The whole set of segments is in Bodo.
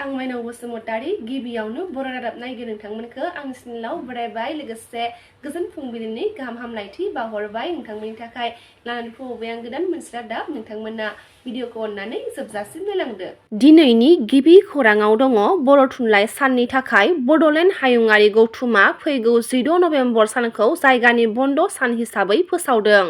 आं माइनाव बसुमतारी गिबियावनो बर' रादाब नायगिरि नोंथांमोनखौ आंनि चेनेलाव बरायबाय लोगोसे गोजोन फुंबिलिनि गाहाम हामलायथि बावहरबाय नोंथांमोननि थाखाय लानानै फैबाय आं गोदान मोनसे रादाब नोंथांमोना भिडिअखौ अननानै जोबजासिम नायलांदो। दिनैनि गिबि खौराङाव दङ बर' थुनलाइ साननि थाखाय बड'लेण्ड हायुङारि गौथुमा फैगौ 16 नभेम्बर सानखौ जायगानि बन्द सान हिसाबै फोसावदों।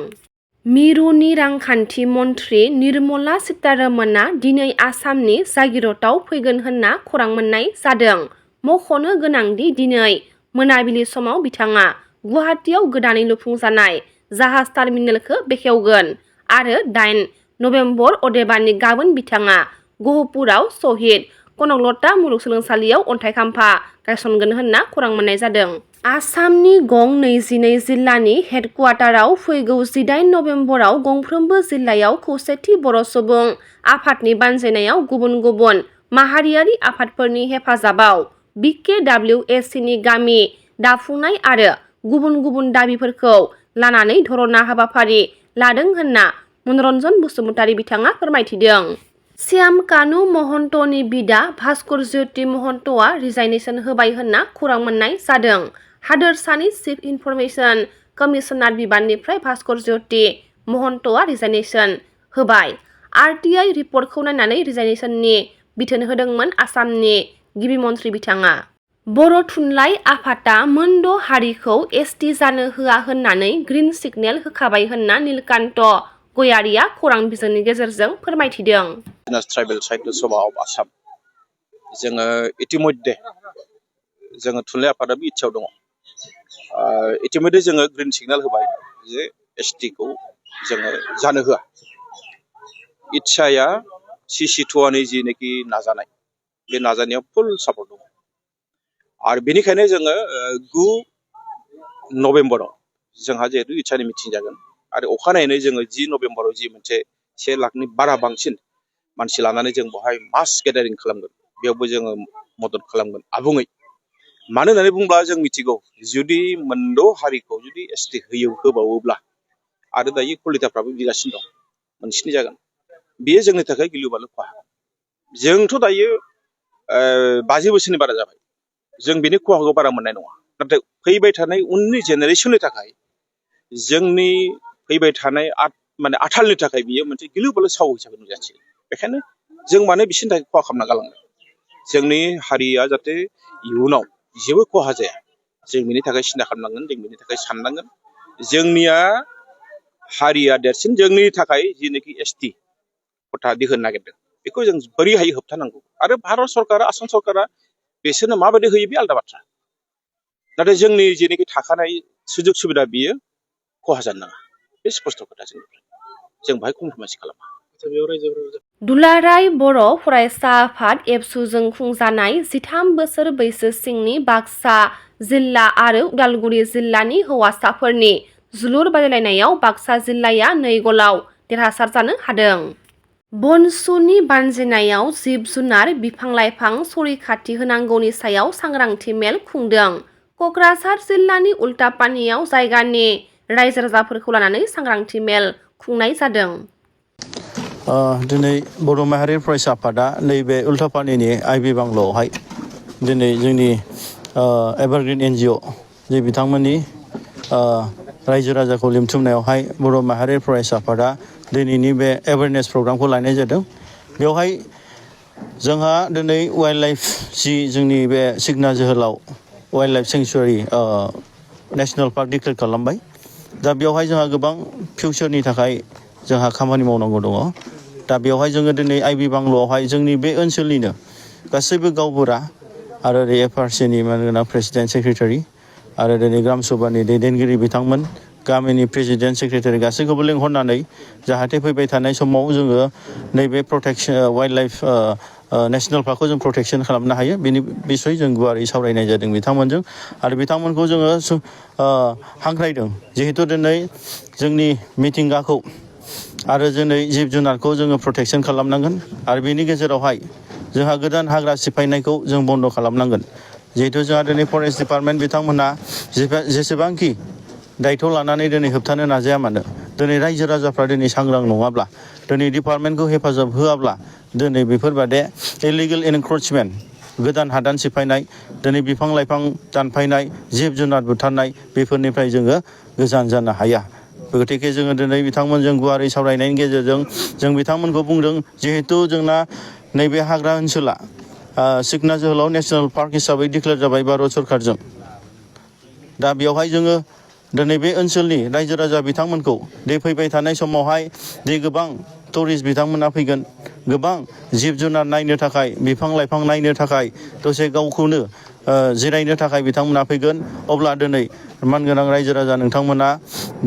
मिरुनि रांखान्थि मन्थ्रि निर्मला सीतारमणआ दिनै आसामनि जागिरतआव फैगोन होनना खौरां मोननाय जादों। मख'नो गोनांदि दिनै मोनाबिलि समाव बिथाङा गुवाहाटीआव गोदानै लुफुंजानाय जाहाज टार्मिनेलखौ बेखेवगोन आरो 8 नभेम्बर अदेबानि गाबोन बिथाङा गहपुराव शहीद कनकलता मुलुगसोलोंसालियाव अन्थाइ खाम्फा गायसनगोन होनना खौरां मोननाय जादों। आसामनि गं 22 जिल्लानि हेडक्वार्टाराव फैगौ 18 नभेम्बराव गंफ्रोमबो जिल्लायाव खौसेथि बर' सुबुं आफादनि बानजायनायाव गुबुन गुबुन माहारियारि आफादफोरनि हेफाजाबाव BKWSनि गामि दाफुंनाय आरो गुबुन गुबुन दाबिफोरखौ लानानै धरना हाबाफारि लादों होनना मनरन्जन बसुमतारी बिथाङा फोरमायथिदों। श्याम कानु महन्तनि बिदा भास्कर ज्योति महन्तआ रिजाइनेसन होबाय होनना खौरां मोननाय जादों। हादोरसानि चिफ इनफरमेशन कमिशनार बिबाननिफ्राय भास्कर ज्योति महन्तआ रिजाइनेसन होबाय। RTI रिपर्टखौ नायनानै रिजाइनेसननि बिथोन होदोंमोन आसामनि गिबि मन्थ्रि बिथाङा। बर' थुनलाइ आफादा मोनद' हारिखौ ST जानो होआ होननानै ग्रीन सिगनेल होखाबाय होनना नीलकान्त गयारिया खौरां बिजोंनि गेजेरजों फोरमायथिदों। ट्राइबेल साहित्य सभा अफ आसाम जोङो इतिमध्ये जोङो थुनलाइ आफादाबो इच्छायाव दङ। इतिमध्ये जोङो ग्रीन सिगनेल होबाय जे ST खौ जोङो जानो होआ। इच्छाया CC2नि जिनेखि नाजानाय बे नाजानायाव फुल सापर्ट दङ आरो बेनिखायनो जोङो 9 नभेम्बराव जोंहा जिहेतु इच्छानि मिटिं जागोन आरो अखानायैनो जोङो 10 नभेम्बराव जि मोनसे 1 लाखनि बारा बांसिन मानसि लानानै जों बेवहाय मास गेदारिं खालामगोन बेयावबो जोङो मदद खालामगोन आबुङै। मानो होननानै बुङोब्ला जों मिथिगौ जुदि मोनद' हारिखौ जुदि ST होबावोब्ला आरो दायो कलिताफ्राबो बिगासिनो दं मोनस्नि जागोन बेयो जोंनि थाखाय गिलु बालु खहा। जोंथ' दायो 50 बोसोरनि बारा जाबाय जों बेनि खहाखौ बारा मोननाय नङा नाथाय फैबाय थानाय उननि जेनेरेसननि थाखाय जोंनि फैबाय थानाय माने आथालनि थाखाय बियो मोनसे गिलु बालु साव हिसाबै नुजाथियो। बेखायनो जों माने बिसोरनि थाखाय खहा खालामना गालांनो जोंनि हारिया जाहाथे इयुनाव जेबो खहा जाया जों बेनि थाखाय सिन्था खालामनांगोन जों बेनि थाखाय साननांगोन। जोंनिया हारिया देरसिन जोंनि थाखाय जिनेखि ST खथा दिहोनो नागिरदों बेखौ जों बोरैहाय होबथानांगौ आरो भारत सरकारा आसाम सरकारा बिसोरनो माबायदि होयो बे आलादा बाथ्रा नाथाय जोंनि जेनेखि थाखानाय सुजुग सुबिदा बियो खहा जानो नाङा बे स्पष्ट खोथा जों बाहाय कमप्रमाइस खालामा। दुलाराय बर' फरायसा आफाद एबसुजों खुंजानाय 13 बोसोर बैसो सिंनि बाक्सा जिल्ला आरो उदालगुरि जिल्लानि हौवासाफोरनि जोलुर बादायलायनायाव बाक्सा जिल्लाया 2 गलाव देरहासार जानो हादों। बनसुनि बानजायनायाव जिब जुनार बिफां लाइफां संरैखाथि होनांगौनि सायाव सांग्रांथि मेल खुंदों। क'क्राझार जिल्लानि उल्टापानियाव जायगानि रायजो राजाफोरखौ लानानै सांग्रांथि मेल खुंनाय जादों। दिनै बर' माहारि फरायसा आफादा नैबे उल्टापानिनि IB बांल'आवहाय दिनै जोंनि एभारग्रिन NGO जे बिथांमोननि रायजो राजाखौ लिंथुमनायावहाय बर' माहारि फरायसा आफादा दिनैनि बे एवेयारनेस प्रग्रामखौ लानाय जादों। बेवहाय जोंहा दिनै वाइल्ड लाइफ जि जोंनि बे सिगना जोहोलाव wild life सेंसुवारि national park declare खालामबाय। दा बेवहाय जोंहा गोबां फिउचारनि थाखाय जोंहा खामानि मावनांगौ दङ। दा बेवहाय जोङो दिनै IB बांल'आवहाय जोंनि बे ओनसोलनिनो गासैबो गावबुरा आरो FRCनि मानोना प्रेसिडेन्ट सेक्रेटारि आरो दिनै ग्राम सभानि दैदेनगिरि बिथांमोन गामिनि प्रेसिडेन्ट सेक्रेटारि गासैखौबो लिंहरनानै जाहाथे फैबाय थानाय समाव जोङो नैबे प्रटेक्सन वाइल्ड लाइफ नेसनेल पार्कखौ जों प्रटेक्सन खालामनो हायो बेनि बिसय जों गुवारै सावरायनाय जादों बिथांमोनजों आरो बिथांमोनखौ जोङो हांख्रायदों जिहेतु दिनै जोंनि मिथिंगाखौ आरो दिनै जिब जुनारखौ जोङो प्रटेक्सन खालामनांगोन आरो बेनि गेजेरावहाय जोंहा गोदान हाग्रा सिफायनायखौ जों बन्द' खालामनांगोन। जिहेतु जोंहा दिनै फरेस्ट डिपार्टमेन्ट बिथांमोनहा जेसेबांखि दायथ' लानानै दिनै होबथानो नाजाया मानो, दिनै रायजो राजाफ्रा दिनै सांग्रां नङाब्ला, दिनै डिपार्टमेन्टखौ हेफाजाब होआब्ला दिनै बेफोरबादि इलिगेल एनक्रोचमेन्ट, गोदान हादान सिफायनाय, दिनै बिफां लाइफां दानफायनाय, जिब जुनार बुथारनाय बेफोरनिफ्राय जोङो गोजान जानो हाया। गतिके जोङो दिनै बिथांमोनजों गुवारै सावरायनायनि गेजेरजों जों बिथांमोनखौ बुंदों जिहेतु जोंना नैबे हाग्रा ओनसोला सिखना जोहोलाव नेशनेल पार्क हिसाबै डिक्लेयार जाबाय भारत सरकारजों। दा बेवहाय जोङो दिनै बे ओनसोलनि रायजो राजा बिथांमोनखौ दे फैबाय थानाय समावहाय दे गोबां टुरिस्ट बिथांमोना फैगोन, गोबां जिब जुनार नायनो थाखाय, बिफां लाइफां नायनो थाखाय, दसे गावखौनो जिरायनो थाखाय बिथांमोना फैगोन। अब्ला दिनै मानगोनां रायजो राजा नोंथांमोना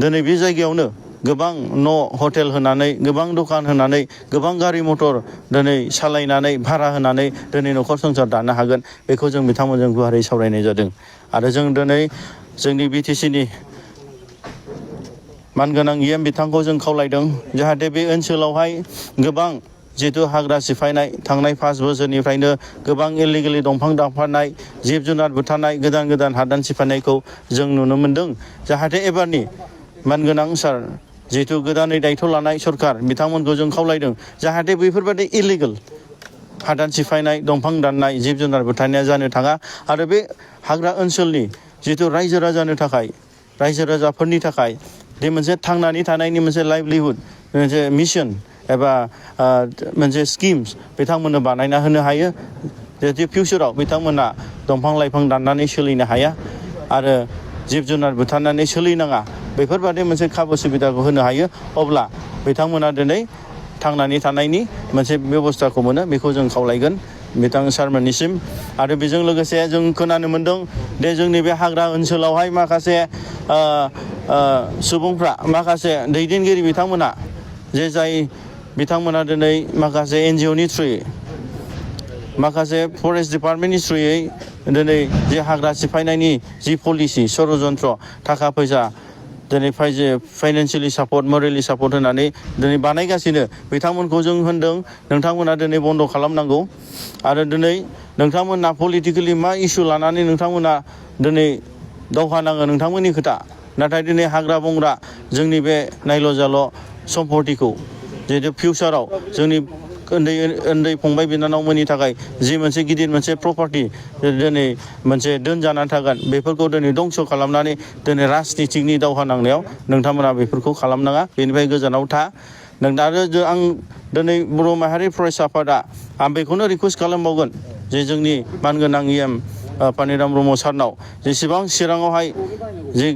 दिनै बे जायगायावनो गोबां न' हटेल होनानै, गोबां दखान होनानै, गोबां गारि मटर दिनै सालायनानै भारा होनानै दिनै न'खर संसार दानो हागोन। बेखौ जों बिथांमोनजों गुवारै सावरायनाय जादों। आरो जों दिनै जोंनि BTCनि मानगोनां EM बिथांखौ जों खावलायदों जाहाथे बे ओनसोलावहाय गोबां जिहेतु हाग्रा सिफायनाय, थांनाय 5 बोसोरनिफ्रायनो गोबां इलिगेलि दंफां दानफायनाय, जिब जुनार बुथारनाय, गोदान गोदान हादान सिफायनायखौ जों नुनो मोन्दों। जाहाथे एबारनि मानगोनां सार जिहेतु गोदानै दायथ' लानाय सरकार बिथांमोनखौ जों खावलायदों जाहाथे बैफोरबादि इलिगेल हादान सिफायनाय, दंफां दाननाय, जिब जुनार बुथारनाया जानो थाङा। आरो बे हाग्रा ओनसोलनि जिहेतु रायजो राजानो थाखाय, रायजो राजाफोरनि थाखाय बे मोनसे थांनानै थानायनि मोनसे लाइभलिहुड, मोनसे मिशन एबा मोनसे स्किम्स बिथांमोननो बानायना होनो हायो। जाहाथे फिउचाराव बिथांमोना दंफां लाइफां दाननानै सोलिनो हाया आरो जिब जुनार बुथारनानै सोलिनाङा, बेफोरबादि मोनसे खाबु सुबिदाखौ होनो हायो। अब्ला बिथांमोना दिनै थांनानै थानायनि मोनसे बेबस्थाखौ मोनो। बेखौ जों खावलायगोन बिथां सारमोननिसिम। आरो बेजों लोगोसे जों खोनानो मोन्दों दे जोंनि बे हाग्रा ओनसोलावहाय माखासे सुबुंफ्रा, माखासे दैदेनगिरि बिथांमोना जे जाय बिथांमोना दिनै माखासे NGOनि थ्रुयै, माखासे फरेस्ट डिपार्टमेन्टनि थ्रुयै दिनै जे हाग्रा सिफायनायनि जि पलिसि षड़यन्त्र, थाखा फैसा दिनै फाइनान्सियेलि सापर्ट, मरेलि सापर्ट होनानै दिनै बानायगासिनो, बिथांमोनखौ जों होनदों नोंथांमोना दिनै बन्द' खालामनांगौ। आरो दिनै नोंथांमोना पलिटिकेलि मा इसु लानानै नोंथांमोना दिनै दावहा नाङो नोंथांमोननि खोथा, नाथाय दिनै हाग्रा बंग्रा जोंनि बे नायल' जाल' सम्पतिखौ जिहेतु फिउचाराव जोंनि उन्दै फंबाय बिनानावमोननि थाखाय जि मोनसे गिदिर मोनसे प्रपार्टि दिनै मोनसे दोनजानानै थागोन, बेफोरखौ दिनै दंस' खालामनानै दिनै राजनितिकनि दावहा नांनायाव नोंथांमोना बेफोरखौ खालामनाङा, बेनिफ्राय गोजानाव था। आरो आं दिनै बर' माहारि फरायसा आफादा आं बेखौनो रिकुवेस्ट खालामबावगोन जे जोंनि मानगोनां EM पानिराम ब्रह्म सारनाव जेसेबां चिराङावहाय जे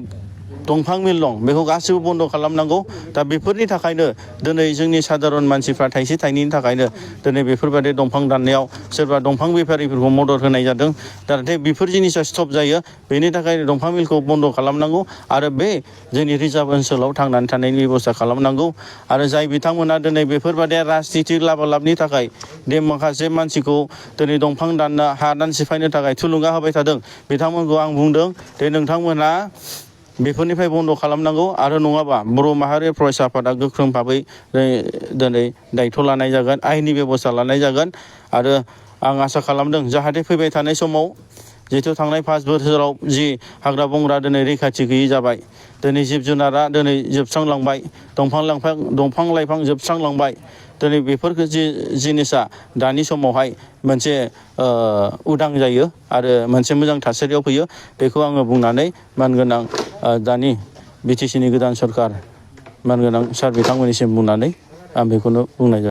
दंफां मिल दं बेखौ गासैबो बन्द' खालामनांगौ। दा बेफोरनि थाखायनो दिनै जोंनि साधारन मानसिफ्रा थाइसे थाइनैनि थाखायनो दिनै बेफोरबादि दंफां दाननायाव सोरबा दंफां बेफारिफोरखौ मदद होनाय जादों। जाहाथे बेफोर जिनिसा स्टप जायो, बेनि थाखाय दंफां मिलखौ बन्द' खालामनांगौ आरो बे जोंनि रिजार्भ ओनसोलाव थांनानै थानायनि बेब'स्था खालामनांगौ। आरो जाय बिथांमोना दिनै बेफोरबादि राजनितिक लाबालाबनि थाखाय दे माखासे मानसिखौ दिनै दंफां दाननो, हादान सिफायनो थाखाय थुलुंगा होबाय थादों, बिथांमोनखौ आं बुंदों दे नोंथांमोना बेफोरनिफ्राय बन्द' खालामनांगौ। आरो नङाबा बर' माहारि फरायसा आफादा गोख्रों भाबै दिनै दायथ' लानाय जागोन, आयेननि बेब'स्था लानाय जागोन। आरो आं आसा खालामदों जाहाथे फैबाय थानाय समाव जिहेतु थांनाय 5 बोसोराव जि हाग्रा बंग्रा दिनै रैखाथि गैयि जाबाय, दिनै जिब जुनारा दिनै जोबस्रांलांबाय, दंफां लाइफां जोबस्रांलांबाय, दिनै बेफोर जिनिसा दानि समावहाय मोनसे उदां जायो आरो मोनसे मोजां थासारियाव फैयो। बेखौ आङो बुंनानै मानगोनां दानि BTCनि गोदान सरकार मानगोनां सार बिथांमोननिसिम बुंनानै आं बेखौनो बुंनाय जाबाय।